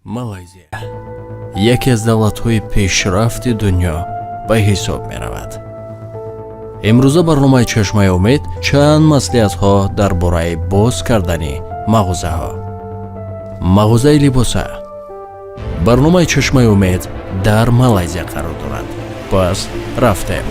Малайзия яке аз давлатҳои пешрафти дунё ба ҳисоб меравад. Имрӯза барномаи Чашмаи умед чанд маслиҳатҳо дар бораи боз кардани мағозаҳо, мағозаи либоса. Барномаи Чашмаи умед дар Малайзия қарор дорад. Пас рафтем.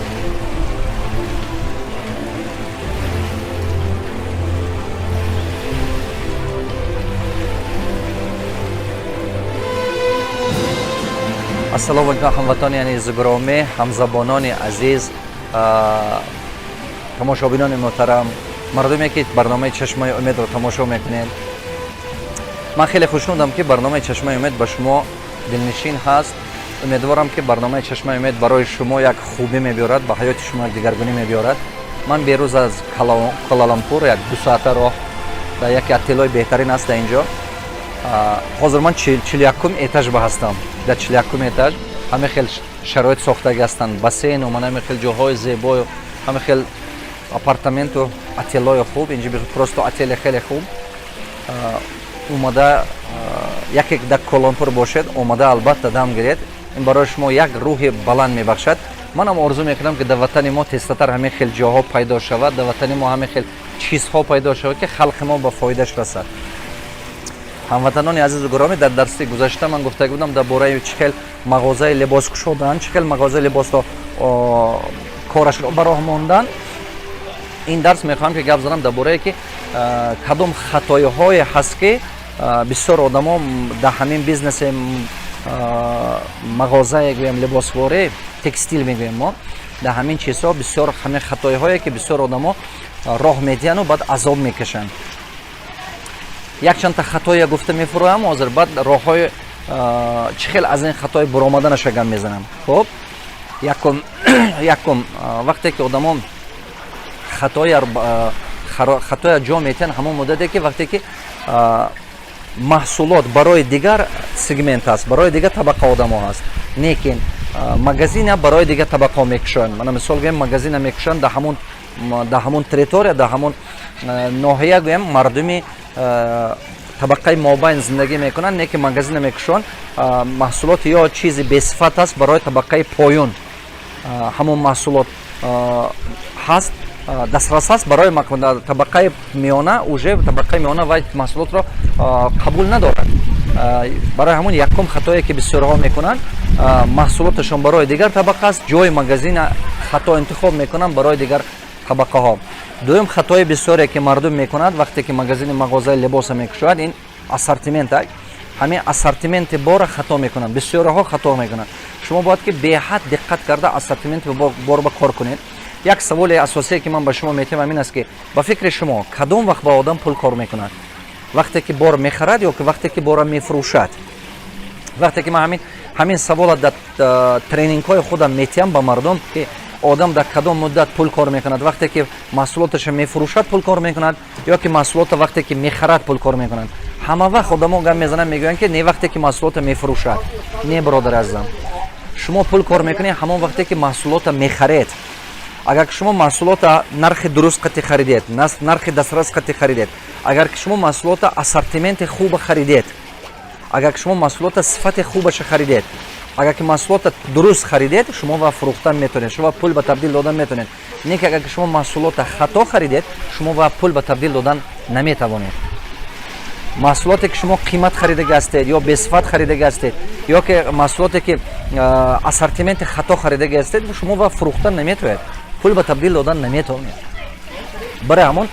Ассалому алайкум, ҳамватони азизу гиромӣ, ҳамзабонони азиз, тамошобинони муҳтарам, мардуме ки барномаи Чашмаи умедро тамошо мекунед. Ман хеле хушнудам, ки барномаи Чашмаи умед ба шумо дилнишин ҳаст. Умедворам, ки барномаи Чашмаи умед барои шумо як хубӣ мебиёрад, ба ҳаёти шумо як дигаргунӣ мебиёрад. Ман берӯз аз Куала-Лумпур, як 2 соата роҳ, дар яке отелҳои беҳтарин аст дар инҷо. Ҳозир ман 41-ум этаж ба ҳастам. Дар 41-ум этаж ҳама хел шароит сохтагӣ ҳастанд, бассейну ман ҳама хел ҷоҳои зебою, ҳама хел апартаменту отелҳои хуб. Инҷо просто отели хеле хуб. Омада яке дар Куала-Лумпур бошед, омада албатта дам гиред. Ин барои шумо як рӯҳи баланд мебахшад. Манам орзу мекунам, ки дар ватани мо тезтатар ҳамин хел ҷоҳо пайдо шавад, дар ватани мо ҳамин хел чизҳо пайдо шавад, ки халқи мо ба фоидааш расад. Ҳамватанони азизу гиромӣ, дар дарси гузашта ман гуфта будам дар бораи чӣ хел мағозаи либос кушодан, чӣ хел мағозаи либосро корашро ба роҳ мондан. Ин дарс мехоҳам, ки гап занам дар борае, ки кадом хатоиҳое ҳаст, ки бисёр одамо дар ҳамин бизнеси мағозае, гӯем, либосворӣ, текстил мегӯем мо, дар ҳамин чизҳо бисёр ҳамин хатоиҳое, ки бисёр одамо роҳ медиҳану баъд азоб мекашанд. Якчандта хатоя гуфта мефуроям ҳозир, баъд роҳҳои чӣ хел аз ин хатои буромаданаша гап мезанам. Хуб, якум, вақте ки одамо хатоя ҷо метиҳанд, ҳамон муддате ки вақте ки маҳсулот барои дигар сегмент аст, барои дигар табақа одамо ҳаст, лекин магазина барои дигар табақаҳо мекушоянд. Мана, мисол гӯем, магазина мекушоянд дар ҳамон территория, дар ҳамон ноҳия, гӯем, мардуми табақаи мобайн зиндагӣ мекунанд, не ки магазина мекушоянд, маҳсулот ё чизи бесифат аст барои табақаи поён, ҳамон маҳсулот ҳаст, дастрас аст барои табақаи миёна, уже табақаи миёна вай маҳсулотро қабул надорад. Барои ҳамон якум хатое, ки бисёрҳо мекунанд: маҳсулоташон барои дигар табақа аст, ҷои магазина хато интихоб мекунанд барои дигар табақаҳо. Дуюм хатои бисёре, ки мардум мекунад, вақте ки магазини мағозаи либоса мекушояд, ин ассортимент. Ҳамин ассортименти бора хато мекунанд, бисёраҳо хато мекунанд. Шумо бояд ки беҳад диққат карда ассортименти бор ба кор кунед. Як саволи асосие, ки ман ба шумо метиҳам, ҳамин аст, ки ба фикри шумо, кадом вақт ба одам пул кор мекунад: вақте ки бор мехарад ё ки вақте ки бора мефурӯшад? Вақте ки ман ҳамин савола дар тренингҳои худам метиҳам ба мардум, ки одам дар кадом муддат пул кор мекунад: вақте ки маҳсулоташа мефурӯшад пул кор мекунад ё ки маҳсулота вақте ки мехарад пул кор мекунад, ҳама вақт одамо гап мезананд, мегӯянд, ки не, вақте ки маҳсулота мефурӯшад. Не, бародари азизам, шумо пул кор мекунед ҳамон вақте ки маҳсулота мехаред. Агар ки шумо маҳсулота нархи дуруст қати харидед, нархи дастрас қати харидед, агар ки шумо маҳсулота ассортименти хуба харидед, агар ки шумо маҳсулота сифати хубаша харидед, агар ки маҳсулота дуруст харидед, шумо ва фурӯхтан метавонед, шумо пул ба табдил додан метавонед. Не ки агар ки шумо маҳсулота хато харидед, шумо ва пул ба табдил додан наметавонед. Маҳсулоте, ки шумо қимат харидаги ҳастед ё бесифат харидаги ҳастед, ё ки маҳсулоте, ки ассортименти хато харидаги ҳастед, шумо ва фурӯхтан наметавонед, пул ба табдил додан наметавонед. Барои ҳамон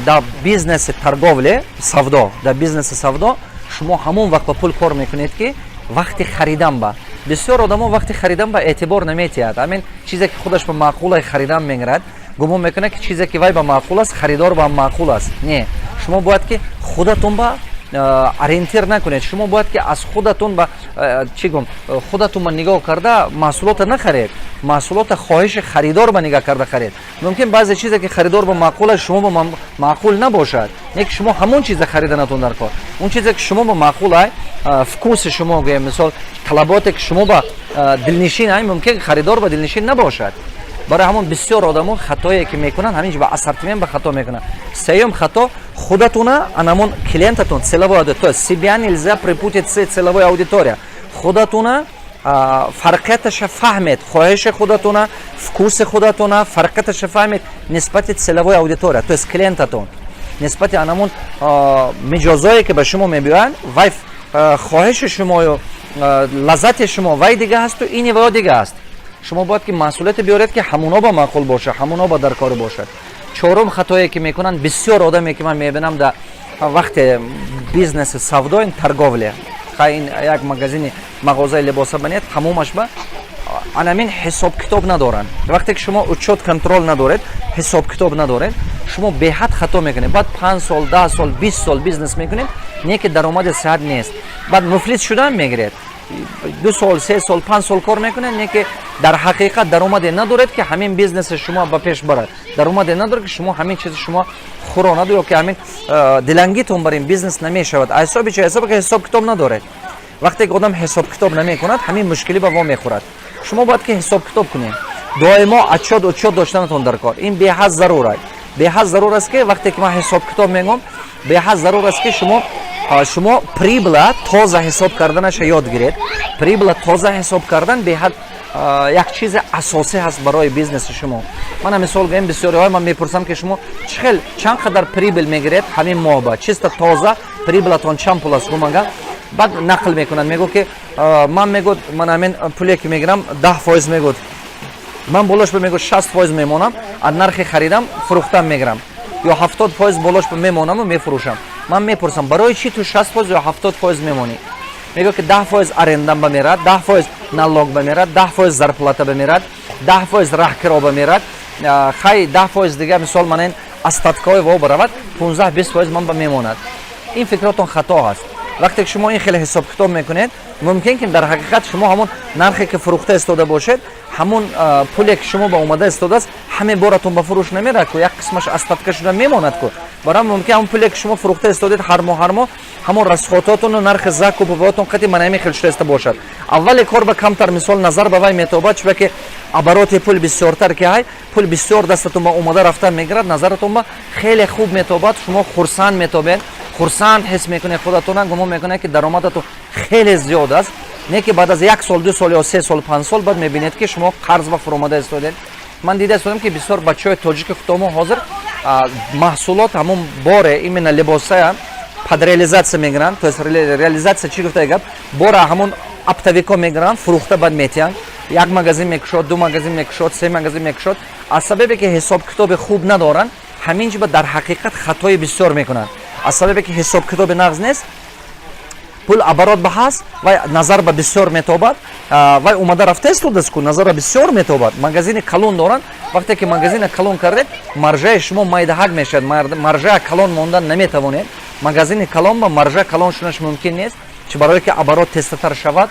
дар бизнеси торговля, савдо, дар бизнеси савдо шумо ҳамон вақт ба пул кор мекунед, ки вақти харидан ба бисёр одамо вақти харидан ба эътибор наметиҳад. Ҳамин чизе, ки худаш ба маъқулай, харидан мегирад, гумон мекунад, ки чизе, ки вай ба маъқул аст, харидор ба маъқул аст. Не, шумо бояд ки худатон ба ориентир накунед. Шумо бояд ки аз худатон ба чӣ гум, худатон ба нигоҳ карда маҳсулота нахаред, маҳсулота хоҳиши харидор ба нигоҳ карда харед. Мумкин баъзе чизе, ки харидор ба маъқул аст, шумо ба маъқул набошад, не ки шумо ҳамон чиза хариданатон дар кор. Он чизе, ки шумо ба маъқул ай, вкуси шумо, гӯем, мисол, талаботе, ки шумо ба дилнишин ай, мумкин харидор ба дилнишин набошад. Барои ҳамон бисёр одамо хатое ки мекунанд, ҳамин ба ассортимент ба хато мекунанд. Сеюм хато: худатуна анамон клиентатон, целевой аудитория, себя нельзя перепутать с целевой аудитория. Худатуна фарқияташа фаҳмед, хоҳиши худатуна, вкуси худатуна, фарқияташа фаҳмед нисбати целевой аудитория, то есть клиентатон, нисбати анамон миҷозое, ки ба шумо мебиёянд. Вай хоҳиши шумою лаззати шумо вай дига ҳасту ини ваё дига аст. Шумо бояд ки маҳсулоте биёред, ки ҳамуно ба маъқул бошад, ҳамуно ба дар кор бошад. Чорум хатое, ки мекунанд бисёр одаме, ки ман мебинам дар вақте бизнеси савдо, ин торговля, ин як магазини, мағозаи либоса банед, тамомаш ба анамин ҳисобкитоб надоранд. Вақте ки шумо учёт, контроль надоред, ҳисобкитоб надоред, шумо беҳад хато мекунед. Баъд 5 сол, 10 сол, 20 сол бизнес мекунед, не ки даромади сиҳат нест, баъд муфлис шудан мегиред. 2 сол, 3 сол, 5 сол кор мекунед, не ки дар ҳақиқат даромаде надоред, ки ҳамин бизнеси шумо ба пеш барад, даромаде надоред, ки шумо ҳамин чизи шумо хӯронаду ё ки ҳамин дилангитон бар ин бизнес намешавад. Ҳисоби чи? Ҳисобе ки ҳисоб китоб надоред. Вақте ки одам ҳисоб китоб намекунад, ҳамин мушкилӣ ба во мехӯрад. Шумо бояд ки ҳисоб китоб кунед доимо, отчёт, учёт доштанатон дар кор. Ин беҳад зарур аст. Беҳад зарур аст, ки вақте ки ман ҳисоб китоб мегӯм, беҳад зарур аст, ки шумо прибыла тоза ҳисоб карданаша ёд гиред. Прибыла тоза ҳисоб кардан беҳад як чизи асосӣ ҳаст барои бизнеси шумо. Мана мисол гӯем, бисёриҳо ман мепурсам, ки шумо чӣ хел, чанд қадар прибыль мегиред ҳамин моҳ ба, чисто тоза прибылатон чанд пул аст, гумага. Баъд нақл мекунад, мегӯ ки ман, мегӯд, ман ҳамин пуле ки мегирам, 10%, мегӯд, ман болош ба, мегӯ, 60% мемонам, аз нархи харидам фурӯхтам мегирам ё 70% болош ба мемонаму мефурӯшам. Ман мепурсам: барои чӣ ту 60% ё 70% мемонӣ? Мегӯ ки 10% арендам ба мерад, 10% налог ба мерад, 10% зарплата ба мерад, 10% раҳкиро ба мерад, хай, 10% дига, мисол, ман ин остаткаҳои во баравад, 15-20% ман ба мемонад. Ин фикротон хато ҳаст. Вақте ки шумо ин хеле ҳисобкитоб мекунед, мумкин ки дар ҳақиқат шумо ҳамон нархе ки фурӯхта истода бошед, ҳамон пуле ки шумо ба омада истодааст, ҳаме боратон ба фурӯш намерад ку, як қисмаш остатка шуда мемонад ку. Барои мумкин ҳамон пуле ки шумо фурӯхта истодед, ҳар моҳ, ҳар моҳ ҳамон расходотону нархи закупотон қати мана ҳамин хел шуда иста бошад. Аввали кор ба камтар, мисол, назар ба вай метобад, чунки обороти пул бисёртар ки ҳай, пул бисёр дастатон ба омада рафтан мегирад, назаратон ба хеле хуб метобад, шумо хурсанд метобед, хурсанд ҳис мекунед худатона, гумон мекунед, ки даромадатон хеле зиёд аст. Не ки баъд аз як сол, 2 сол ё 3 сол, 5 сол баъд мебинед, ки шумо қарз ба фуромада истодед. Ман дида истодам, ки бисёр бачаҳои тоҷики худамо ҳозир маҳсулот, ҳамон боре, именно либосая под реализация мегиранд. То есть реализация чӣ гуфта гап? Бора ҳамон оптовико мегиранд, фурӯхта баъд метиҳанд. Як магазин мекушод, ду магазин мекушод, се магазин мекушод. Аз сабабе ки ҳисобкитоби хуб надоранд, ҳамин ҷиба дар ҳақиқат хатои бисёр мекунанд. Аз сабабе ки ҳисобкитоби нағз нест, пул оборот ба ҳаст, вай назар ба бисёр метобад, вай омада рафта истодааст ку, назар ба бисёр метобад. Магазини калон доранд. Вақте ки магазина калон кардед, маржаи шумо майдаҳак мешавад. Маржа калон мондан наметавонед. Магазини калон ба маржа калон шунаш мумкин нест, чи барое ки оборот тезтатар шавад.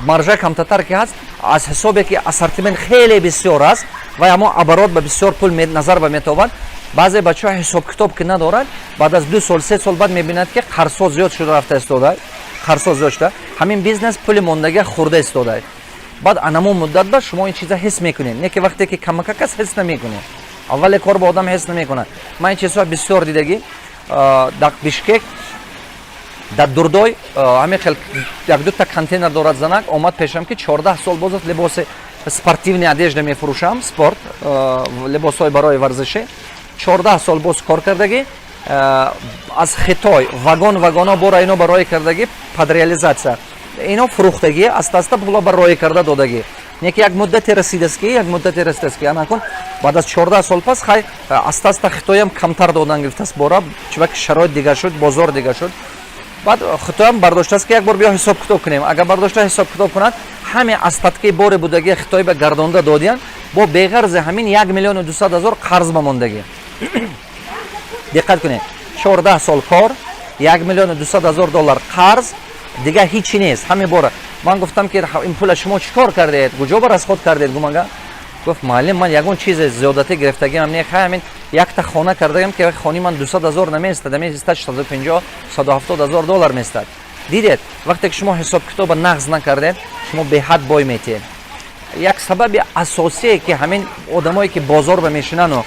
Маржа камтатар ки ҳаст, аз ҳисобе ки ассортимент хеле бисёр аст, вай ҳамон оборот ба бисёр пул назар ба метобад. Баъзе бачаҳо ҳисобкитоб ки надорад, баъд аз 2 сол, 3 сол баъд мебинад, ки қарзҳо зиёд шуда рафта истода, қарзҳо зиёд шуда, ҳамин бизнес пули мондагия хӯрда истода. Баъд анамон муддат ба шумо ин чиза ҳис мекунед, не ки вақте ки камакак аст, ҳис намекунед. Аввале кор ба одам ҳис намекунад. Ман ин чизҳо бисёр дидагӣ. Дар Бишкек, дар Дурдой ҳамин хел як дута контейнер дорад. Занак омад пешам, ки 14 сол боз аст либоси спортивный одежда мефурӯшам, спорт либосҳои барои варзишӣ. 14 сол боз кор кардагӣ, аз Хитой вагон вагоно бора ино барои кардагӣ, под реализация ино фурӯхтагӣ, аста аста пула ба роӣ карда додагӣ. Не ки як муддате расидааст ки, як муддате расидааст ки анакун баъд аз 14 сол пас, хай, аста аста Хитоям камтар додан гирифтааст бора, чунки шароит дигар шуд, бозор дигар шуд. Баъд Хитоям бардоштааст, ки як бор биё ҳисоб китоб кунем. Агар бардошта ҳисоб китоб кунад, ҳаме остаткаи боре будагии Хитой ба гардонда додиян, бо беғарзи ҳамин 1 200 000 қарз ба мондагӣ. Диққат кунед: 14 сол кор, 1 200 000 доллар қарз, дигар ҳичи нест, ҳаме бора. Ман гуфтам, ки ин пула шумо чӣ кор кардед, куҷо ба расход кардед? Гумага гуфт: муаллим, ман ягон чизе зиёдатӣ гирифтагиам не, хай, ҳамин якта хона кардагам, ки хони ман 200 000 намеистад, меистад 150, 170 000 доллар меистад. Дидед, вақте ки шумо ҳисобкитоба нағз накардед, шумо беҳад бой метиҳед. Як Сабаби асосие, ки ҳамин одамое, ки бозор ба мешинану,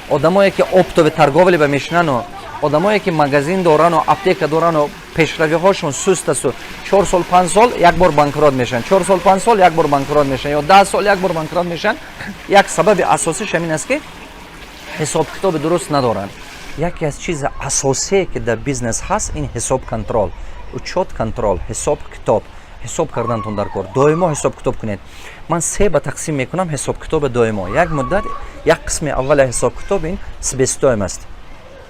одамое, ки оптовый торговля ба мешинану, одамое, ки магазин дорану, аптека дорану, пешравиҳошон суст асту 4 сол, 5 сол як бор банкрот мешаванд, 4 сол, 5 сол як бор банкрот мешаванд ё 10 сол як бор банкрот мешаванд, як сабаби асосиш ҳамин аст, ки ҳисобкитоби дуруст надоранд. Яке аз чизи асосие, ки дар бизнес ҳаст, ин ҳисоб, контроль, учёт, контроль, ҳисоб китоб. Ҳисоб кардантон дар кор, доимо ҳисоб китоб кунед. Ман се ба тақсим мекунам ҳисобкитоби доимо. Як муддат, як қисми аввали ҳисобкитоб ин себестоимость,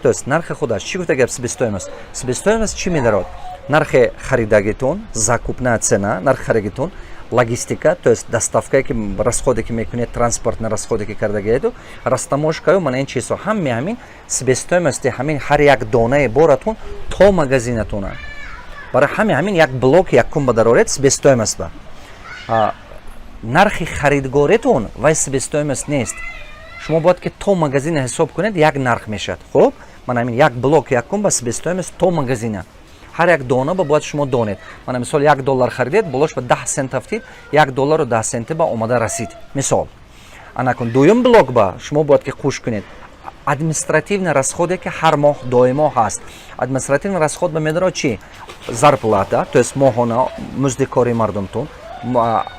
то есть нархи худаш. Чӣ гуфта гап себестоимость? Себестоимость чӣ медарод? Нархи харидагитон, закупная цена, нархи харидагитон, логистика, то есть доставкае, ки расходе, ки мекунед, транспортный расходе, ки кардагиеду, растаможкаю, мана ин чизҳо, ҳаме ҳамин себестоимости ҳамин ҳар як донаи боратон то магазинатона. Барои ҳаме ҳамин як блок якум ба дароред, себестоимость ба нархи харидгоритон вай себестоимость нест. Шумо бояд ки то магазина ҳисоб кунед, як нарх мешавад. Хуб, мана ҳамин як блок якум ба себестоимость то магазина, ҳар як дона ба бояд шумо донед. Мана мисол, 1 доллар харидед, болош ба 10 сент афтид, 1 доллару 10 сенти ба омада расид, мисол. Анакун дуюм блок ба шумо бояд ки қуш кунед административный расходе, ки ҳар моҳ доимо ҳаст. Административный расход ба медорад чӣ? Зарплата, то есть моҳона музди кори мардумтон,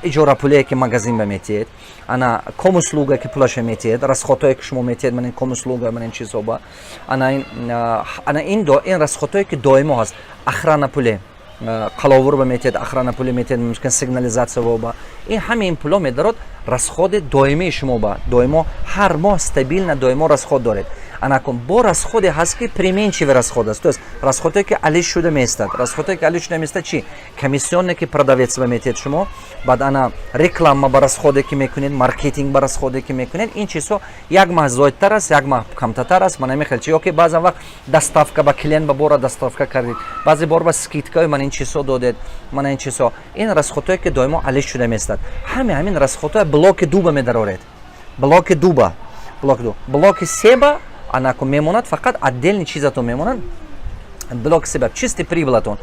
иҷорапулие, ки магазин ба метиҳед, ана комуслуга, ки пулаша метиҳед, расходҳое, ки шумо метиҳед, мана ин комуслуга, мана ин чизҳо ба ана ин расходҳое, ки доимо ҳаст. Охрана пуле, қаловур ба метиҳед, охрана пуле метиҳед, мумкин сигнализация ба ин, ҳама ин пуло медарод расходи доимии шумо ба доимо, ҳар моҳ стабильно доимо расход доред. Анакун бо расходе ҳаст, ки переменчивый расход аст, то есть расходое, ки алиш шуда меистад. Расходое, ки алиш шуда меистад чи? Комиссионне, ки продавец ба метиҳед шумо, баъд ана реклама ба расходе, ки мекунед, маркетинг ба расходе, ки мекунед. Ин чизҳо як маҳ зоидтар аст, як маҳ камтатар аст, мана мехел чи. Ё ки баъзан вақт доставка ба клиент ба бора доставка кардед, баъзе бор ба скидкаи, мана ин чизҳо додед, мана ин чизҳо, ин расходҳое, ки доимо алиш шуда меистад. Ҳаме ҳамин расходҳое блоки дуба медароред, блоки дуба, блоки ду. Блоки себа анаку мемонад фақат отдельный чизатон мемонад. Блок себа чистый прибылатон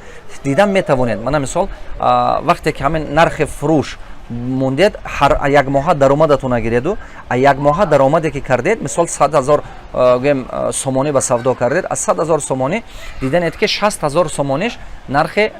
дидан метавонед. Мана мисол, вақте ки ҳамин нархи фурӯш мондед, ҳар як моҳа даромадатона гиреду, а як моҳа даромаде, ки кардед, мисол, 100 000, гӯем, сомонӣ ба савдо кардед, аз 100 000 сомонӣ диданед, ки 60 000 сомониш нархи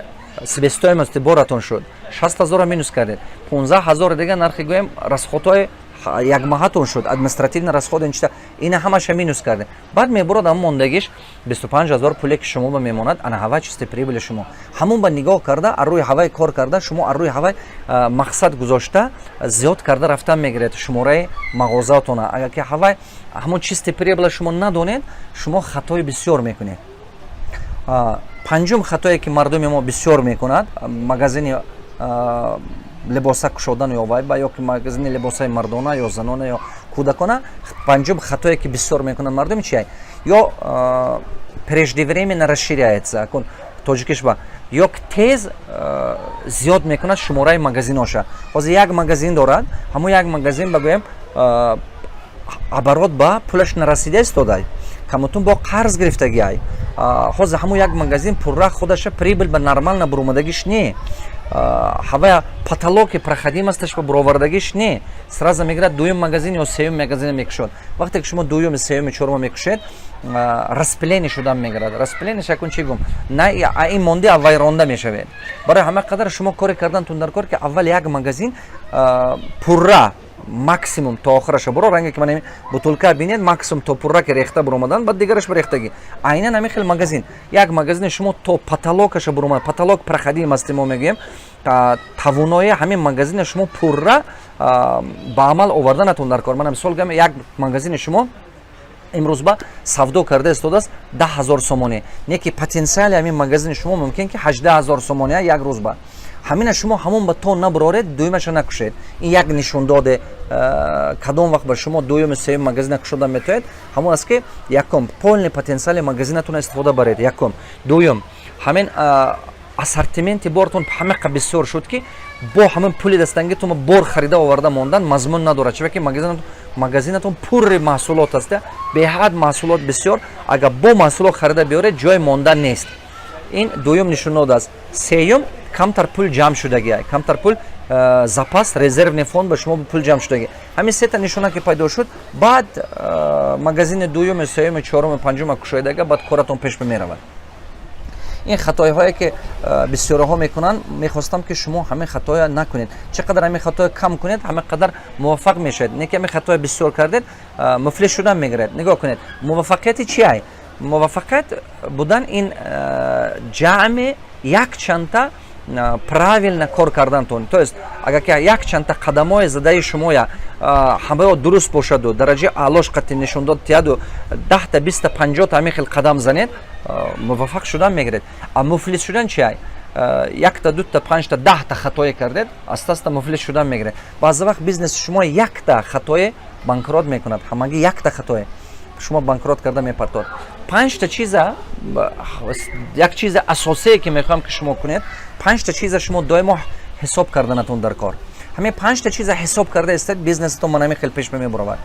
себестоимости боратон шуд. 60 000-ро минус кардед, 15 000 дига нархи, гӯем, расходҳои якмоҳатон шуд, административный расход, ин чита, ина ҳамаша минус кардем. Баъд мебурад ам мондагиш 25 000 пуле, ки шумо ба мемонад, ана ҳавай чистый прибыли шумо. Ҳамон ба нигоҳ карда, аз рӯи ҳавай кор карда, шумо аз рӯи ҳавай мақсад гузошта, зиёд карда рафтан мегиред шумораи мағозаатона. Агар ки ҳавай ҳамон чистый прибыла шумо надонед, шумо хатои бисёр мекунед. Панҷум хатое, ки мардуми мо бисёр мекунад, магазини либоса кушодан ё вай ба ё ки магазини либосаи мардона ё занона ё кӯдакона. Панҷум хатое, ки бисёр мекунад мардум, чи? Ё преждевременно расширяется, кун тоҷикиш ба, ё тез зиёд мекунад шумораи магазиноша. Ҳозир як магазин дорад, ҳамон як магазин ба, гӯем, оборот ба пулаш нарасида истодай, камутун бо қарз гирифтагиай. Ҳозир ҳамон як магазин пурра худаша прибыль ба нормально буромадагиш не, ҳавая потолоки проходимосташ ба буровардагиш не, сразу мегирад, дуюм магазин ё сеюм магазина мекушод. Вақте ки шумо дуюми, сеюми, чорума мекушед, распыление шудан мегирад. Распыление шакун чӣ гум на ин монди, а вайронда мешавед. Барои ҳама қадар шумо коре кардантун дар кор, ки аввал як магазин пурра максимум то охираша буро. Ранге ки мана бутулка бинед, максимум то пурра ки рехта буромадан, баъд дигараш ба рехтагӣ. Айнан ҳамин хел магазин, як магазини шумо то потолокаша буромад, потолок проходимости мо мегӯем, тавонои ҳамин магазини шумо пурра ба амал оварданатон дар кор. Мана мисол гӯям, як магазини шумо имрӯз ба савдо карда истодааст 10 000 сомонӣ, не ки потенсиали ҳамин магазини шумо мумкин ки 18 000 сомонӣ як рӯз ба. Ҳамина шумо ҳамон ба то набуроред, дуюмаша накушед. Ин як нишондоде, кадом вақт ба шумо дуюму сеюм магазина кушода метавонед, ҳамон аст, ки якум, полный потенсиали магазинатон истифода баред, якум. Дуюм, ҳамин ассортименти бортон ҳамақа бисёр шуд, ки бо ҳамин пули дастангитон бор харида оварда мондан мазмун надорад, чунки магазинатон пурри маҳсулот аст, беҳад маҳсулот бисёр. Агар бо маҳсулот харида биёред, ҷои мондан нест. Ин дуюм нишондод аст. Сеюм, камтар пул ҷамъ шудагия, камтар пул. запас, резервный фонд ба шумо пул ҷамъ шудаги. Ҳамин сета нишона ки пайдо шуд, баъд магазини дуюми, сеюми, чоруми, панҷума кушоидага, баъд коратон пеш меравад. Ин хатоиҳое ки бисёраҳо мекунанд, мехостам, ки шумо ҳамин хатоя накунед. Чӣ қадар ҳамин хатоя кам кунед, ҳамин қадар муваффақ мешавед. Не ки ҳамин хатоя бисёр кардед, муфлис шудан мегиред. Нигоҳ кунед, муваффақияти чи ай? Муваффақият будан ин ҷамъи якчандта правильно кор кардантон. То есть агар ки якчандта қадамҳои задаи шумоя ҳамао дуруст бошаду дараҷаи аълош қатъи нишондод тиҳаду 10-та, 20-та, 50-та ҳамин хел қадам занед, муваффақ шудан мегиред. А муфлис шудан чи ай? Якта, дута, панҷта, 10-та хатое кардед, аста аста муфлис шудан мегиред. Баъзе вақт бизнеси шумо якта хатое банкрот мекунад. Ҳамагӣ якта хатое шумо банкрот карда мепартод. Панҷта чиза, як чизи асосие ки мехоҳам, ки шумо кунед, панҷта чиза шумо доимо ҳисоб карданатон дар кор. Ҳамин панҷта чиза ҳисоб карда истед, бизнесатон ман ҳамин хел пеш мебуравад.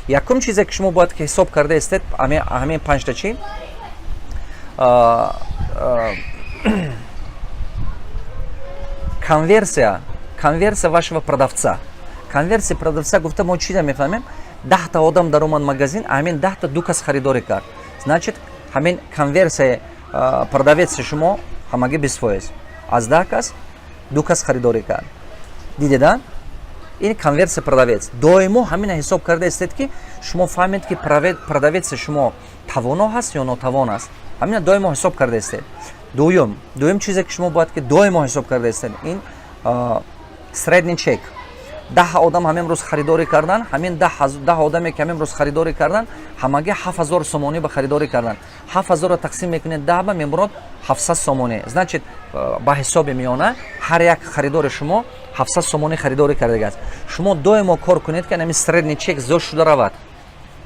Якум чизе ки шумо бояд ки ҳисоб карда истед, ҳамин панҷта чи: конверсия вашего продавца. Конверсия продавца гуфта мо чиза мефаҳмем? 10-та одам даромад магазин, ҳамин 10-та ду кас харидорӣ кард, значит, ҳамин конверсияи продавеци шумо ҳамагӣ 20%. Аз 10 кас ду кас харидорӣ кард, дидеда? Ин конверсия продавец. Доимо ҳамина ҳисоб карда истед, ки шумо фаҳмед, ки продавеци шумо тавоно ҳаст ё нотавон аст. Ҳамина доимо ҳисоб карда истед. Дуюм чизе ки шумо бояд ки доимо ҳисоб карда истед, ин средний чек. 10 одам ҳамин рӯз харидорӣ кардан, ҳамин 10 одаме ки ҳамин рӯз харидорӣ кардан, ҳамагӣ 7000 сомонӣ ба харидорӣ кардан. 7000-ро тақсим мекунед 10 ба, мебурод 700 сомонӣ. Значит, ба ҳисоби миёна ҳар як харидори шумо 700 сомонӣ харидорӣ кардагааст. Шумо доимо кор кунед, ки ҳамин средний чек зиёд шуда равад.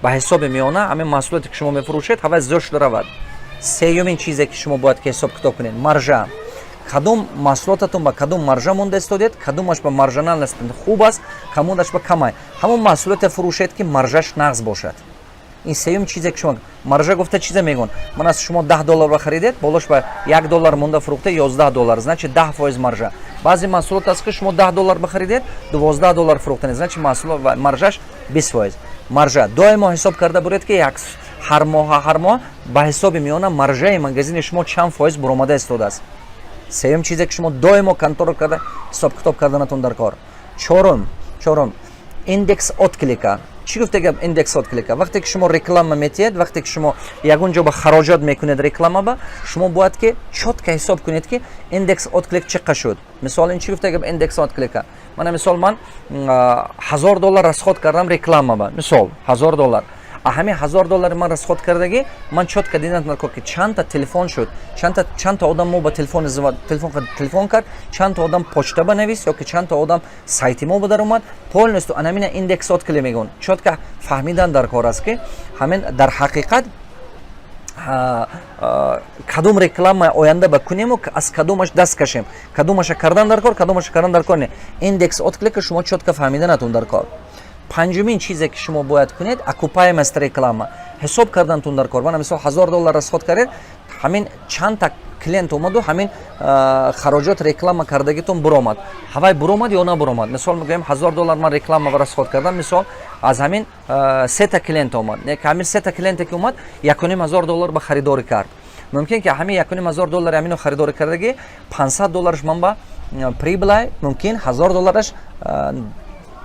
Ба ҳисоби миёна ҳамин маҳсулоте ки шумо мефурӯшед, ҳавай зиёд шуда равад. Сеюмин чизе ки шумо бояд ки ҳисоб китоб кунед, маржа. Кадом маҳсулотатон ба кадом маржа монда истодед, кадомаш ба маржинальность хуб аст, кадомаш ба камай. Ҳамон маҳсулоте фурӯшед, ки маржаш нағз бошад. Ин сеюм чизе ки шумо. Маржа гуфта чизе мегӯн? Ман аз шумо 10 доллар ба харидед, болош ба 1 доллар монда фурӯхта, 11 доллар, значит, 10% маржа. Баъзе маҳсулот аст, ки шумо 10 доллар бихаридед, 12 доллар фурӯхтанед, значит, маҳсулот маржаш 20% маржа. Доимо ҳисоб карда буред, ки як ҳар моҳа, ҳар моҳ ба ҳисоби миёна маржаи магазини шумо чанд фоиз буромада истодааст. Сеюм чизе ки шумо доимо контрол карда, ҳисоб китоб карданатон дар кор. Чорум, индекс отклика. Чӣ гуфта гап индекс отклика? Вақте ки шумо реклама метиҳед, вақте ки шумо ягон ҷо ба хароҷот мекунед реклама ба, шумо бояд ки чётко ҳисоб кунед, ки индекс отклик чӣ қа шуд. Мисол, ин чӣ гуфта гап индекс отклика? Мана, мисол, ман 1000 доллар расход кардам реклама ба, мисол, 1000 доллар. А ҳамин 1000 доллари ман расход кардагӣ, ман чётко дидам, ки чандта телефон шуд, чандта одам мо ба телефон кард, чандта одам почта ба навис ё ки чандта одам сайти мо ба даромад полностью. Анамина индекс отклик мегӯн. Чётко фаҳмидан дар кор аст, ки ҳамин дар ҳақиқат кадом реклама оянда ба кунему, аз кадомаш даст кашем, кадомаша кардан дар кор, кадомаша кардан дар кор не. Индекс отклика шумо чётко фаҳмиданатон дар кор. Панҷумин чизе ки шумо бояд кунед, окупаемость реклама ҳисоб кардантун дар кор. Мана, мисол, 1000 доллар расход кардед, ҳамин чандта клиент омаду ҳамин хароҷот реклама кардагитон буромад, ҳавай буромад ё набуромад. Мисол мегӯем, 1000 доллар ман реклама расход кардам, мисол, аз ҳамин сета клиент омад. Ҳамин сета клиенте ки омад, 1500 доллар ба харидорӣ кард. Мумкин ки ҳамин 1500 доллари ҳамино харидорӣ кардагӣ, 500 доллараш ман ба прибыль ай, мумкин 1000 доллараш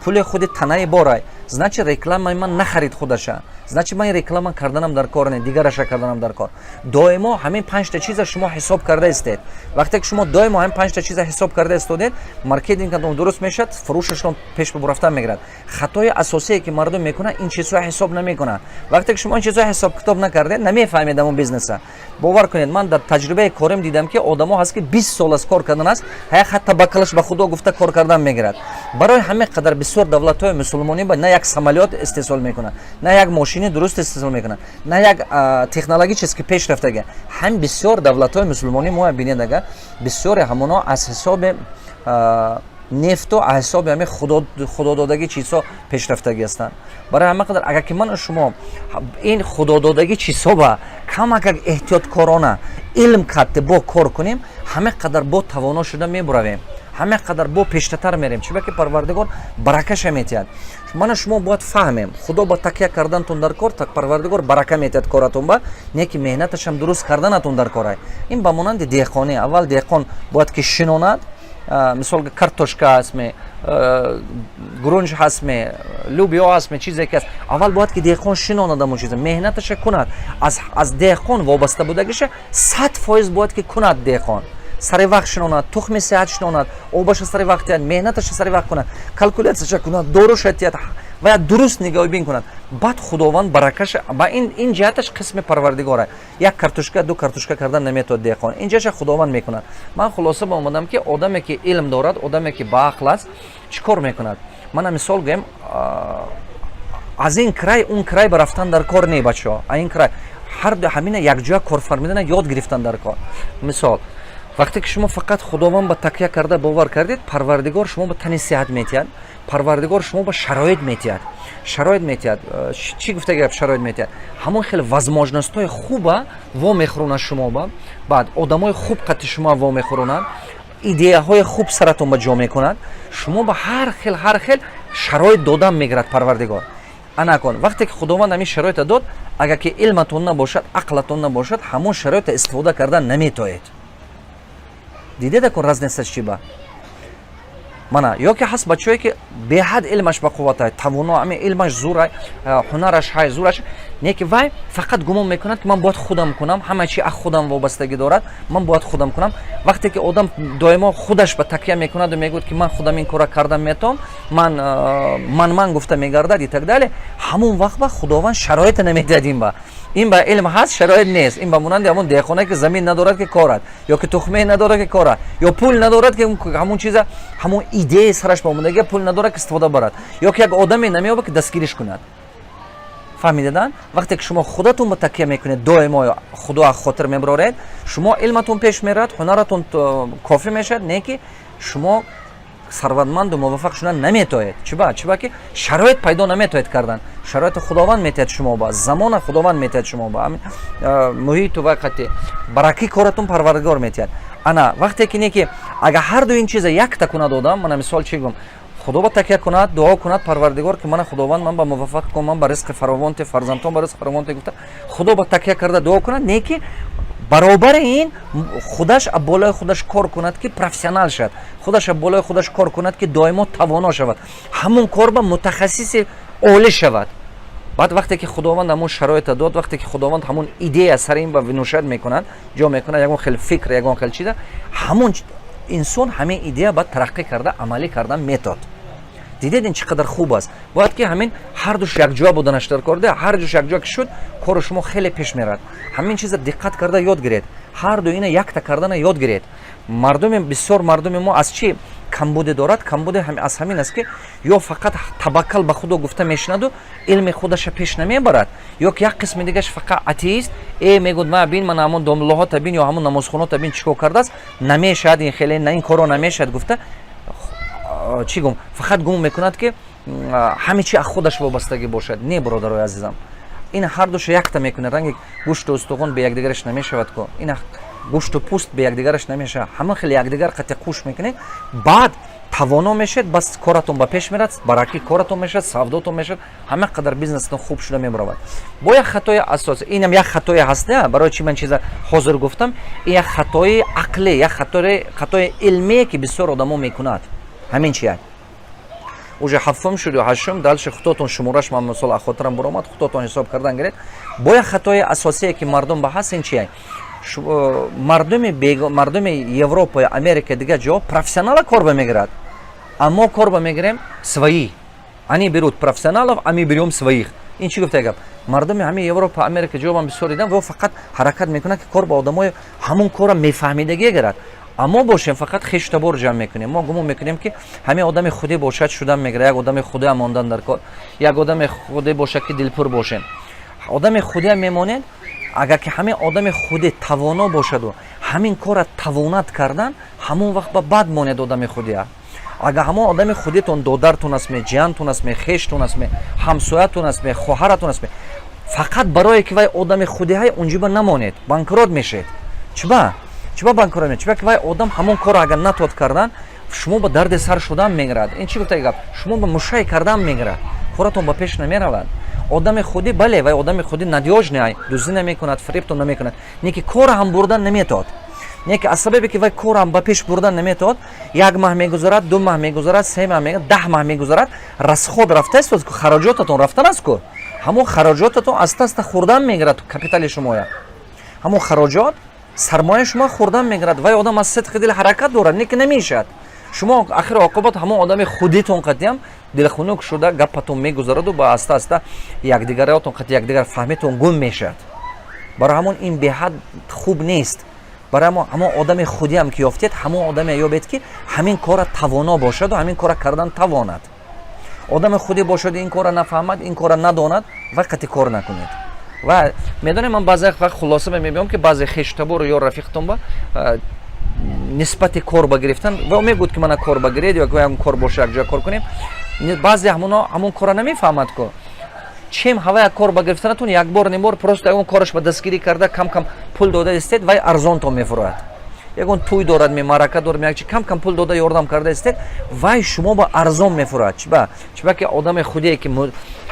пули худи танаи борай. Значит, рекламаи ман нахарид худаша, значит, ман реклама карданам дар кор не, дигараша карданам дар кор. Доимо ҳамин панҷта чиза шумо ҳисоб карда истед. Вақте ки шумо доимо ҳамин панҷта чиза ҳисоб карда истодед, маркетингатон дуруст мешавад, фурӯшашон пеш рафтан мегирад. Хатои асосие ки мардум мекунад, ин чизҳоя ҳисоб намекунад. Вақте ки шумо ин чизҳоя ҳисоб китоб накардед, намефаҳмед ҳамон бизнеса. Бовар кунед, ман дар таҷрибаи корим дидам, ки одамо ҳаст, ки 20 сол аст кор кардан аст, ҳая ҳатта ба калаш ба худо гуфта кор кардан мегирад. Барои ҳамин қадар бисёр давлатҳои мусулмонӣ ба на як самолёт истеҳсол мекунад, на як мошини дуруст истеҳсол мекунад, на як технологически пешрафтага. Ҳам бисёр давлатҳои мусулмонӣ мо бинед, ага бисёре ҳамоно аз ҳисоби нефту аз ҳисоби ҳамин худододагӣ чизҳо пешрафтагӣ ҳастанд. Барои ҳама қадар, агар ки ману шумо ин худододагӣ чизҳо ба камакак эҳтиёткорона, илм катте бо кор кунем, ҳама қадар бо тавоно шуда мебуравем. Ҳама қадар бо пештатар мерем, чиба ки Парвардигор баракаша метиҳад. Мана, шумо бояд фаҳмем: Худо ба такя кардантон дар кор, так Парвардигор барака метиҳад коратон ба, не ки меҳнаташам дуруст карданатон дар корай. Ин ба монанди деҳқонӣ: аввал деҳқон бояд ки шинонад, мисол, картошка ҳастме, гурунҷ ҳастме, лӯбиё ҳастме, чизе ки аст, аввал бояд ки деҳқон шинонад ҳамон чиза, меҳнаташа кунад. Аз деҳқон вобаста будагиша 100% бояд ки кунад. Деҳқон сари вақт шинонад, тухми сеҳат шинонад, обаша сари вақт диҳад, меҳнаташа сари вақт кунад, калкулятсияша кунад, доруша диҳад ва дуруст нигаҳбин кунад, баъд Худованд баракаша ба ин ҷиҳаташ қисми Парвардигора. Як картошка, ду картошка кардан наметавад деҳқон, ин ҷиҳатша Худованд мекунад. Ман хулоса ба омадам, ки одаме ки илм дорад, одаме ки баақл аст, чӣ кор мекунад? Мана, мисол гӯем, аз ин край он край ба рафтан дар кор не, бачаҳо. А ин край ҳар ҳамина якҷоя корфармидана ёд гирифтан дар кор. Мисол, вақте ки шумо фақат Худованд ба такя карда бовар кардед, Парвардигор шумо ба тани сеҳат метиҳад, Парвардигор шумо ба шароит метиҳад, шароит метиҳад. Чӣ гуфта гап? Шароит метиҳад, ҳамон хел возможность ҳои хуба во мехӯронад шумо ба, баъд одамои хуб қати шумо во мехӯронанд, идеяҳои хуб саратон ба ҷо мекунад, шумо ба ҳар хел, ҳар хел шароит додан мегирад Парвардигор. Ана кун, вақте ки Худованд ҳамин шароита дод, агар ки илматон набошад, ақлатон набошад, ҳамон шароита истифода кардан наметоед. Дидеда кун, разница чи ба? Мана, ё ки ҳаст бачаҳое ки беҳад илмаш ба қувватай, тавоно, ами илмаш зурай, ҳунараш ҳай, зураш, не ки вай фақат гумон мекунад, ки ман бояд худам кунам, ҳама чи аз худам вобастагӣ дорад, ман бояд худам кунам. Вақте ки одам доимо худаш ба такя мекунаду мегӯяд, ки ман худам ин кора кардан метавом, ман гуфта мегардад и так далее, ҳамон вақт ба Худованд шароита намедиҳад. Ин ба илм ҳаст, шароит нест. Ин ба монанди ҳамон деҳқоне ки замин надорад ки корад, ё ки тухме надорад ки корад, ё пул надорад ки ҳамон чиза, ҳамон идеяи сараш ба омадагия, пул надорад ки истифода барад, ё ки як одаме намеёбад ки дастгириш кунад. Фаҳмидадан? Вақте ки шумо худатон ба такя мекунед, доимо Худо аз хотир мебароред, шумо илматон пеш меравад, ҳунаратон кофӣ мешавад, не ки шумо сарватманду муваффақ шудан наметоед. Чиба? Чиба ки шароит пайдо наметоед кардан. Шароити Худованд метиҳад шумо ба, замона Худованд метиҳад шумо ба, муҳиту вақати бараки коратон Парвардигор метиҳад. Ана вақте ки не ки агар ҳарду ин чиза якта кунад одам, мана мисол, чӣ гум, Худо ба такя кунад, дуо кунад: «Парвардигор, ки мана Худованд, ман ба муваффақ кун, ман ба ризқи фаровон те, фарзандон ба ризқи фаровон те», гуфта, Худо ба такя карда дуо кунад, не ки баробари ин худаш болои худаш кор кунад, ки профессионал шавад, худаш болои худаш кор кунад, ки доимо тавоно шавад, ҳамон кор ба мутахассиси олӣ шавад. Баъд вақте ки Худованд ҳамон шароита дод, вақте ки Худованд ҳамон идея сари ин ба внушать мекунад, ҷо мекунад, ягон хел фикр, ягон хел чиза, ҳамон инсон ҳамин идея баъд тараққӣ карда, амалӣ кардан метод. Дидед, ин чӣ қадар хуб аст? Бояд ки ҳамин ҳардуш якҷоя буданаш дар кор. Ҳардуш якҷоя ки шуд, кори шумо хеле пеш меравад. Ҳамин чиза диққат карда ёд гиред, ҳарду ина якта кардана ёд гиред. Мардуми бисёр, мардуми мо аз чӣ камбуде дорад? Камбуде аз ҳамин аст, ки ё фақат таваккал ба Худо гуфта мешинаду илми худаша пеш намебарад, ё ки як қисми дигаш фақат атеист мегӯд: «Ма бин, ман ҳамон домлоҳота бин ё ҳамон намозхонота бин, чӣ кор кардааст, намешавад ин хеле, на ин коро намешавад», гуфта, чӣ гум, фақат гумон мекунад, ки ҳаме чи аз худаш вобастагӣ бошад. Не, бародарои азизам, ин ҳардуша якта мекунад. Ранги гӯшту устухон бе якдигараш намешавад ку, ин гӯшту пӯст бе якдигараш намешавад. Ҳамон хеле якдигар қати қуш мекунед, баъд тавоно мешавед, бас коратон ба пеш мерад, баракӣ коратон мешавад, савдотон мешавад, ҳама қадар бизнесатон хуб шуда мебаравад. Бо як хатои асос, инам як хатое ҳаст. Барои чӣ ман чиза ҳозир гуфтам? Ин як хатои ақлӣ, як хатои илмие, ки бисёр одамо мекунад. Ҳамин чи як уже ҳафтум шуд ё ҳаштум, дальше худотон шумораш, ман мисол аз хотирам буромад, худотон ҳисоб кардан гиред. Бо як хатои асосие, ки мардум ба ҳаст, ин чия? Мардуми Европа, Америка, дигар ҷо профессионала кор ба мегирад, а мо кор ба мегирем свои. Они берут профессионалов, а мы берем своих. Ин чӣ гуфта гап? Мардуми ҳамин Европа, Америка ҷо ман бисёр дидам, во фақат ҳаракат мекунад, ки кор ба одамои ҳамон корро мефаҳмидагӣ гирад, а мо бошем, фақат хештабор ҷамъ мекунем. Мо гумон мекунем, ки ҳамин одами худӣ бошад, шудан мегирад. Як одами худиам мондан дар кор, як одами худӣ бошад, ки дилпур бошем, одами худиам мемонед. Агар ки ҳамин одами худӣ тавоно бошаду ҳамин корра тавонат кардан, ҳамон вақт ба бад монед одами худия. Агар ҳамон одами худитон додартун астме, ҷиянтун астме, хештун астме, ҳамсоятун астме, хоҳаратун астме, фақат барое ки вай одами худиҳай, унҷиба намонед, банкрот мешед. Чиба? Чиба банкрот мешед? Чиба ки вай одам ҳамон корро агар натод кардан, Шумо ба дарди сар шудан мегирад. Ин чӣ гуфтаи гап? Шумо ба мушай кардан мегирад, коратон ба пеш намеравад. Одами худӣ, бале, вай одами худӣ надёжный ай, дуздӣ намекунад, фиребтон намекунад, не ки кора ҳам бурдан наметоад. Не ки аз сабабе ки вай корам ба пеш бурдан наметавад, як маҳ мегузарад, 2 маҳ мегузарад, 3 маҳ мегузарад, 10 маҳ мегузарад, расход рафтааст ку, хароҷотатон рафтан аст ку. Ҳамон хароҷотатон аста аста хӯрдан мегирад капитали шумоя. Ҳамон хароҷот сармояи шумо хӯрдан мегирад. Вай одам аз сидқи дил ҳаракат дорад, не ки намешавад. Шумо ахири оқибат ҳамон одами худитон қатиам дилхунук шуда, гапатон мегузараду ба аста аста якдигариотон қати якдигар фаҳмитон гум мешавад. Барои ҳамон ин беҳад хуб нест. Барои ҳамон одами худиам ки ёфтед, ҳамон одаме ёбед, ки ҳамин кора тавоно бошаду ҳамин кора кардан тавонад. Одами худӣ бошаду ин кора нафаҳмад, ин кора надонад, вай қати кор накунед. Ва медонем, ман баъзе вақт хулоса мебиём, ки баъзе хештабору ё рафиқтон ба нисбати кор ба гирифтан ва мегӯд, ки мана кор ба гиред ё ягон кор боша, якҷоя кор кунем. Баъзе ҳамоно ҳамон кора намефаҳмад ку. Чем ҳавая кор ба гирифтанатон, як бор, ним бор просто ягон кораш ба дастгирӣ карда, кам кам пул дода истед, вай арзонтон мефурӯяд. Ягон тӯй дорад, маърака дорад, якчи, кам кам пул дода ёрдам карда истед, вай шумо ба арзон мефурӯяд. Чиба? Чиба ки одами худие ки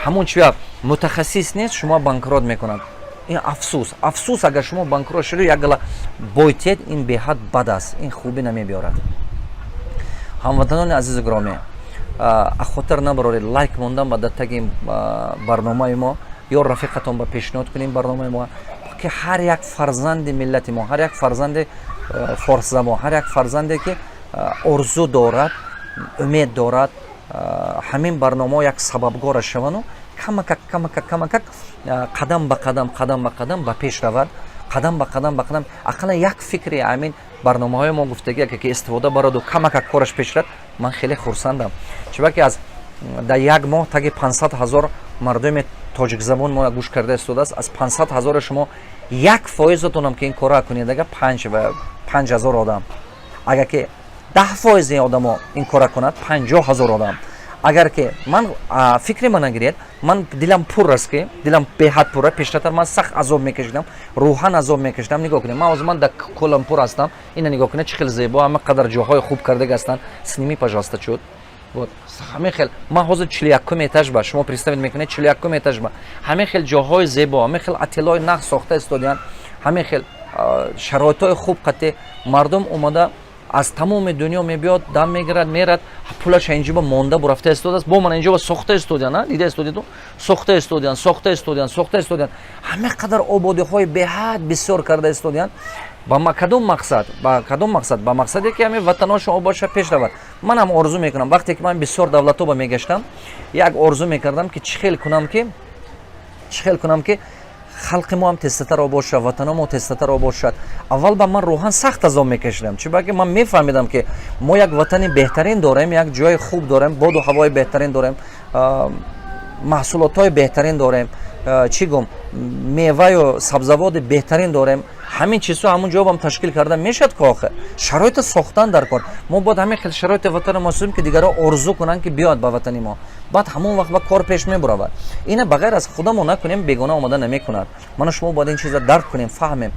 ҳамон чия мутахассис нест, шумо банкрот мекунад. Ин афсӯс, афсӯс, агар шумо банкрот шуду, як гала бойтед, ин беҳад бад аст, ин хубӣ намебиёрад. Ҳамватанони азизу гиромӣ, хотир набароред лайк мондан ба дар таги барномаи мо ё рафиқатон ба пешниҳод кунем барномаи мо, ки ҳар як фарзанди миллати мо, ҳар як фарзанди форсзабон, ҳар як фарзанде ки орзу дорад, умед дорад, ҳамин барномаҳо як сабабгора шавану камакак, камакак, камакак, қадам ба қадам, қадам ба қадам ба пеш равад, қадам ба қадам ба қадам. Ақаллан як фикри ҳамин барномаҳои мо гуфтагӣ ки истифода бараду камакак кораш пеш рад, ман хеле хурсандам. Чунки аз дар як моҳ таги 500 000 мардуми тоҷикзабон мо гӯш карда истодааст. Аз 500 000-и шумо 1%-атонам ки ин кора кунед, ага 5 000 одам, агар ки 10%-и одамо ин кора кунад, 50 000 одам. Агар ки ман фикри мана гиред, ман дилам пур аст, ки дилам беҳад пур. Пештартар ман сахт азоб мекашидам, рӯҳан азоб мекашидам. Нигоҳ кунед, ман ҳозир ман дар Куала-Лумпур ҳастам. Ина нигоҳ кунед, чӣ хел зебо, ҳама қадар ҷоҳои хуб кардага ҳастанд. Сними, пожалуйста, чуд. Вот ҳамин хел ман ҳозир 41-уми этаж ба, шумо представить мекунед, 41-уми этаж ба ҳамин хел ҷоҳои зебо, ҳамин хел отелҳои нағз сохта истодиянд, ҳамин хел шароитҳои хуб қати мардум омада аз тамоми дунё мебиёд, дам мегирад, мерад, пулаша инҷоба монда бурафта истодааст. Бо ман инҷоба сохта истодиян, дида истодиду, сохта истодиян, сохта истодиян, сохта истодиян, ҳама қадар ободиҳои беҳад бисёр карда истодиян. Ба кадом мақсад? Ба кадом мақсад? Ба мақсаде ки ҳамин ватаношон обод шава, пеш равад. Манам орзу мекунам. Вақте ки ман бисёр давлатҳо мегаштам, як орзу мекардам, ки чӣ хел кунам, ки чӣ хел кунам, ки халқи мо ҳам тезтатар обод шавад, ватано мо тезтатар обод шавад. Аввал ба ман рӯҳан сахт азоб мекашидам, чунки ман мефаҳмидам, ки мо як ватани беҳтарин дорем, як ҷои хуб дорем, боду ҳавои беҳтарин дорем, маҳсулотҳои беҳтарин дорем, чӣ гум, меваю сабзаводи беҳтарин дорем. Ҳамин чизҳо ҳамун ҷобам ташкил карда мешавад ки охир шароита сохтан дар кор. Мо бояд ҳамин хел шароити ватани мо созем, ки дигарҳо орзу кунанд, ки биёяд ба ватани мо. Баъд ҳамон вақт ба кор пеш мебуравад. Ина ба ғайр аз худамо накунем, бегона омада намекунад. Ману шумо бояд ин чиза дарк кунем, фаҳмем.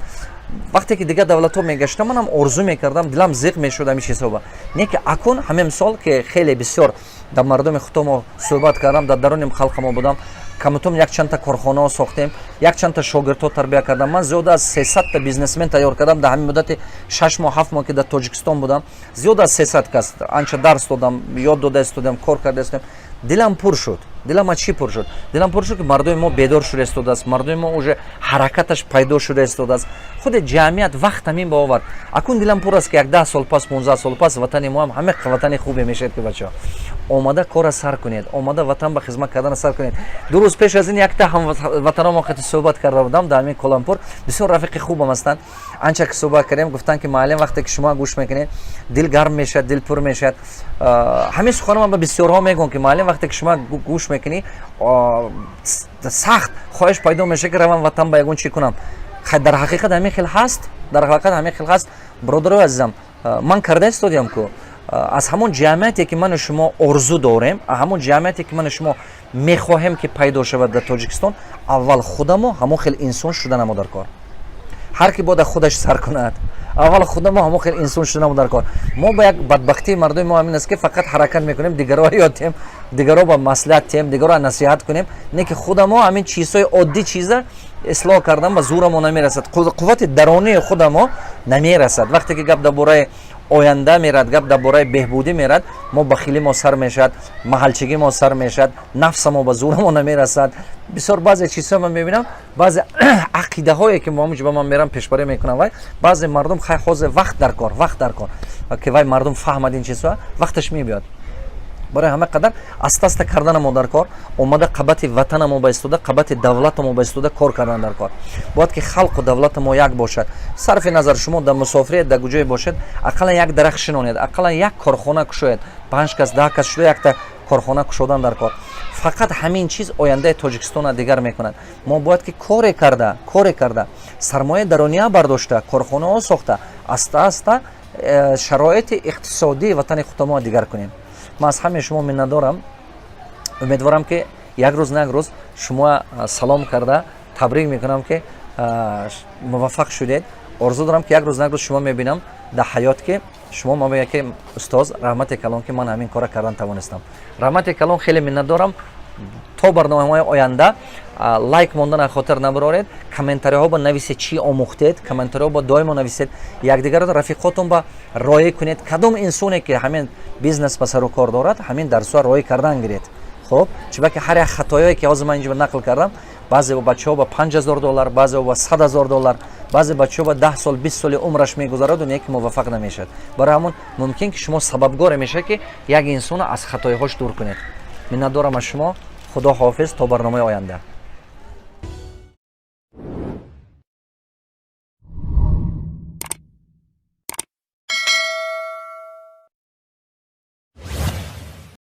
Вақте ки дигар давлатҳо мегаштам, манам орзу мекардам, дилам зиқ мешуд ҳамин чизҳоба. Не ки акун ҳамин мисол, ки хеле бисёр дар мардуми худомо суҳбат кардам, дар даруни халқамо будам, камутум якчандта корхонаҳо сохтем, якчандта шогирдҳо тарбия кардам. Ман зиёда аз 300-та бизнесмен тайёр кардам дар ҳамин муддати 6 моҳ, 7 моҳ, ки дар Тоҷикистон будам. Зиёда аз 300 кас анча дарс додам, ёд дода истодам, кор карда истодам. Дилам пур шуд. Дилам аз чӣ пур шуд? Дилам пур шуд, ки мардуми мо бедор шуда истодааст, мардуми мо уже ҳаракаташ пайдо шуда истодааст. Худи ҷамъият вақт ҳамин ба овард. Акун дилам пур аст, ки як 10 сол пас, 15 сол пас ватани мо ҳам ҳама ватани хубе мешавад, ки бачаҳо омада кора сар кунед, омада ватан ба хизмат кардана сар кунед. 2 рӯз пеш аз ин якта ҳамватаномо қати суҳбат карда будам дар ҳамин Куала-Лумпур. Бисёр рафиқи хубам ҳастанд. Анча ки суҳбат кардем, гуфтанд, ки муаллим, вақте ки шумо гӯш мекунед, дил гарм мешавад, дил пур мешавад. Ҳамин сухано ман ба бисёрҳо мегӯям, ки муаллим, вақте ки шумо гӯш мекунӣ, сахт хоҳиш пайдо мешавад, ки равам ватан ба ягон чӣ кунам. Дар ҳақиқат ҳамин хел ҳаст, дар ҳақиқат ҳамин хел ҳаст. Бародарои азизам, ман карда истодиям ку. Аз ҳамон ҷамъияте ки ману шумо орзу дорем, ҳамон ҷамъияте ки ману шумо мехоҳем, ки пайдо шавад дар Тоҷикистон, аввал худамо ҳамон хел инсон шуданамо дар кор. Ҳар ки бояд худаш сар кунад. Аввал худамо ҳамон хел инсон шуданамо дар кор. Мо ба як бадбахтии мардуми мо ҳамин аст, ки фақат ҳаракат мекунем, дигаро ёд тем, дигаро ба маслиҳат тем, дигаро насиҳат кунем, не ки худамо ҳамин чизҳои оддӣ чиза ислоҳ кардан ба зӯрамо намерасад, қуввати даронии худамо намерасад. Вақте ки гап дар бораи оянда мерад, гап дар бораи беҳбудӣ мерад, мо бахилӣ мо сар мешавад, маҳалчигӣ мо сар мешавад, нафса мо ба зӯрамо намерасад. Бисёр баъзе чизҳо ман мебинам, баъзе ақидаҳое, ки ҳамуҷо ман мерам, пешбарӣ мекунам, вай баъзе мардум хай, ҳозир вақт дар кор, вақт дар кор, ки вай мардум фаҳмад ин чизҳо, вақташ мебиёд. Барои ҳама қадар аста аста карданамо дар кор, омада қабати ватанамо ба истода, қабати давлатамо ба истода кор кардан дар кор. Бояд ки халқу давлати мо як бошад. Сарфи назар шумо дар мусофирият, дар куҷое бошед, ақаллан як дарахт шинонед, ақаллан як корхона кушоед. Панҷ кас, 10 кас шуда, якта корхона кушодан дар кор. Фақат ҳамин чиз ояндаи Тоҷикистонро дигар мекунад. Мо бояд ки коре карда, сармояи дарония бардошта, корхонаҳо сохта, аста аста шароити иқтисодии ватани худаморо дигар кунем. Ман аз ҳамаи шумо миннатдорам. Умедворам, ки як рӯз на як рӯз шумо салом карда табрик мекунам, ки муваффақ шудед. Орзу дорам, ки як рӯз на як рӯз шумо мебинам дар ҳаёт, ки шумо ма мегӯяд, ки устоз, раҳмати калон, ки ман ҳамин кора кардан тавонистам. Раҳмати калон, хеле миннатдорам. То барномаҳои оянда. Лайк мондан хотир набароред, комментариҳо ба нависед, чӣ омӯхтед, комментариҳо ба доимо нависед, якдигарро, рафиқотон ба роя кунед. Кадом инсоне ки ҳамин бизнес ба сару кор дорад, ҳамин дарсҳоро роя кардан гиред. Хуб, чунки ҳар як хатоёе ки ҳозир ман инҷо нақл кардам, баъзе бачаҳо ба 5000 доллар, баъзе ба 100 000 доллар, баъзе бачаҳо ба 10 сол, 20 соли умраш мегузараду не ки муваффақ намешавад. Барои ҳамон мумкин ки шумо сабабгоре мешавад, ки як инсонро аз хатоиҳош дур кунед. Миннатдорам аз шумо. Худо ҳофиз, то барномаи оянда.